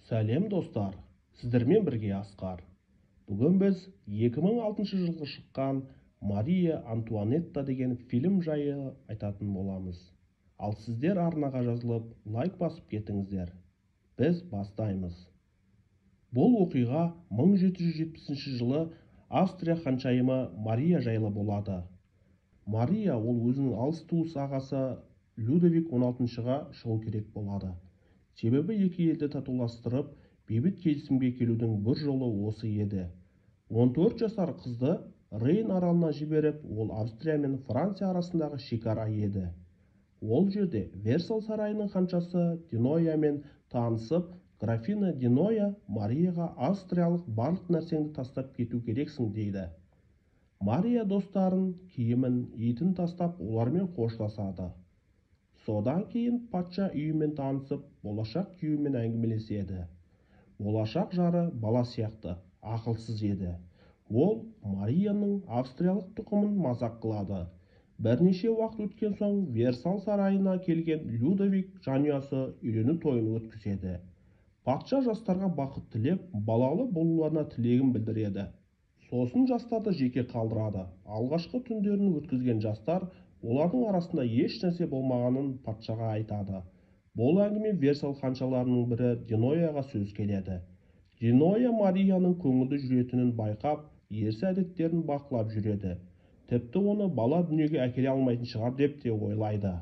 Сәлем, достар! Сіздермен бірге Асқар. Бүгін біз 2006 жылғы шыққан «Мария Антуанетта» деген фильм жайы айтатын боламыз. Ал сіздер арнаға жазылып, лайк басып кетіңіздер. Біз бастаймыз. Бұл оқиға 1770 жылы Австрия ханшайымы Мария жайлы болады. Мария ол өзінің алыс туыс ағасы Людовик 16-ға шығу керек болады. Себебі екі елді татуластырып, бейбіт келісімге келудің бір жолы осы еді. 14 жасар қызды Рейн аралына жіберіп, ол Австрия мен Франция арасындағы шекара еді. Ол жерде Версаль сарайының ханшасы Диноямен танысып, графина Диноя Марияға австриялық барлық нәрсеңді тастап кету керексің дейді. Мария достарын, киімін, итін тастап, олармен қоштасады. Содан кейін патша үйімен танысып, болашақ күйеуімен әңгімелеседі. Болашақ жары бала сияқты ақылсыз еді. Ол Марияның австриялық тұқымын мазақ қылады. Бірнеше уақыт өткен соң Версаль сарайына келген Людовик жанұясы үйлену тойын өткізеді. Патша жастарға бақыт тілеп, балалы болуларына тілегін білдіреді. Сосын жастарды жеке қалдырады. Алғашқы түндерін өткізген жастар олардың арасында еш нәрсе болмағанын патшаға айтады. Бұл әңгіме Версаль ханшаларының бірі Динояға сөз келеді. Диноя Марияның көңілді жүретінін байқап, ерсі әдеттерін бақылап жүреді. Тіпті оны бала дүниеге әкеле алмайтын шығар деп те ойлайды.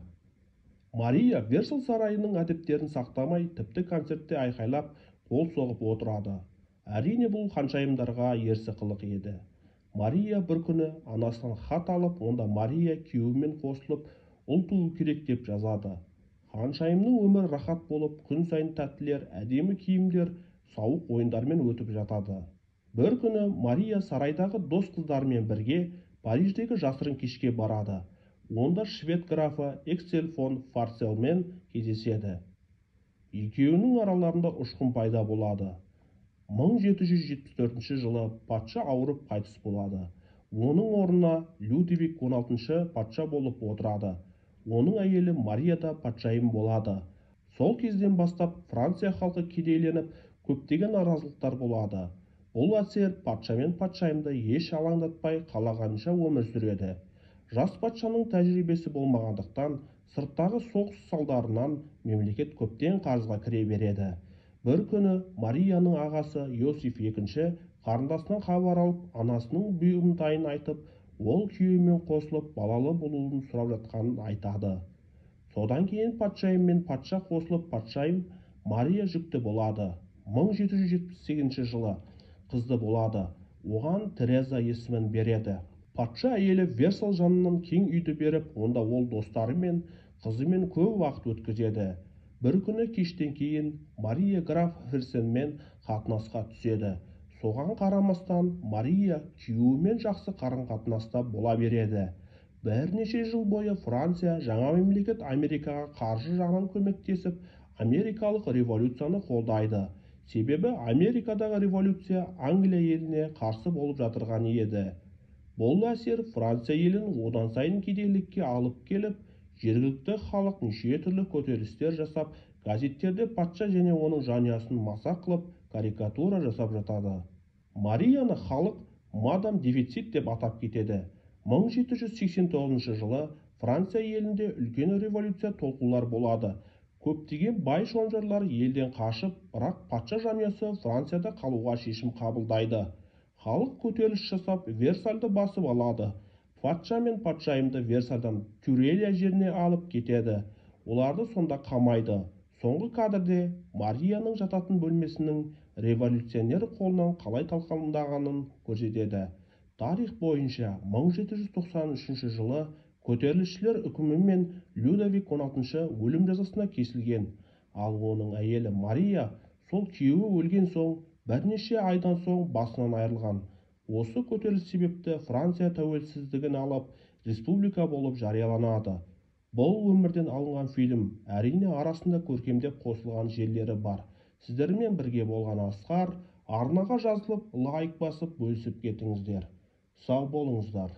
Мария Версаль сарайының әдептерін сақтамай, тіпті концертте айқайлап, қол соғып отырады. Әрине, бұл ханшайымдарға ерсі қылық еді. Мария бір күні анасынан хат алып, онда Мария күйеуімен қосылып, ұл туу керек деп жазады. Ханшайымның өмірі рахат болып, күн сайын тәттілер, әдемі киімдер, сауық ойындармен өтіп жатады. Бір күні Мария сарайдағы дос қыздарымен бірге Париждегі жасырын кешке барады. Онда швед графы Эксель фон Фарселмен кездеседі. Екеуінің араларында ұшқын пайда болады. 1774 жылы патша ауырып қайтыс болады. Оның орнына Людовик 16 патша болып отырады. Оның әйелі Мария да патшайым болады. Сол кезден бастап Франция халқы кедейленіп, көптеген наразылықтар болады. Бұл әсер патша мен патшайымды еш алаңдатпай, қалағанынша өмір сүреді. Жас патшаның тәжірибесі болмағандықтан, сырттағы соғыс салдарынан мемлекет көптен қарызға кіре береді. Бір күні Марияның ағасы Иосиф II қарындасынан хабар алып, анасының бұйымтайын айтып, ол күйеуімен қосылып балалы болуын сұрап жатқанын айтады. Содан кейін патшайым мен патша қосылып, патшайым Мария жүкті болады. 1778 жылы қызды болады. Оған Тереза есімін береді. Патша әйелі Версаль жанынан кең үйді беріп, онда ол достарымен, қызымен көп уақыт өткізеді. Бір күні кештен кейін Мария граф Ферсенмен қатынасқа түседі. Соған қарамастан Мария күйеуімен жақсы қарым-қатынаста бола береді. Бірнеше жыл бойы Франция жаңа мемлекет Америкаға қаржы жағынан көмектесіп, америкалық революцияны қолдайды. Себебі Америкадағы революция Англия еліне қарсы болып жатырған еді. Бұл әсер Франция елін одан сайын кедейлікке алып келіп, жергілікті халық неше түрлі көтерілістер жасап, газеттерде патша және оның жанұясын мазақ қылып, карикатура жасап жатады. Марияны халық мадам дефицит деп атап кетеді. 1789 жылы Франция елінде үлкен революция толқулар болады. Көптеген бай шонжарлар елден қашып, бірақ патша жанұясы Францияда қалуға шешім қабылдайды. Халық көтеріліс жасап, Версальды басып алады. Патша мен патшайымды Версальдан Тюрелия жеріне алып кетеді. Оларды сонда қамайды. Соңғы кадрде Марияның жататын бөлмесінің революционер қолынан қалай талқандағанын көрсетеді. Тарих бойынша 1793 жылы көтерілісшілер үкімімен Людовик 16 өлім жазасына кесілген, ал оның әйелі Мария сол күйеуі өлген соң бірнеше айдан соң басынан айырылған. Осы көтеріліс себепті Франция тәуелсіздігін алып, республика болып жарияланады. Бұл өмірден алынған фильм, әрине, арасында көркемдеп қосылған жерлері бар. Сіздермен бірге болған Асқар, арнаға жазылып, лайк басып, бөлісіп кетіңіздер. Сау болыңыздар.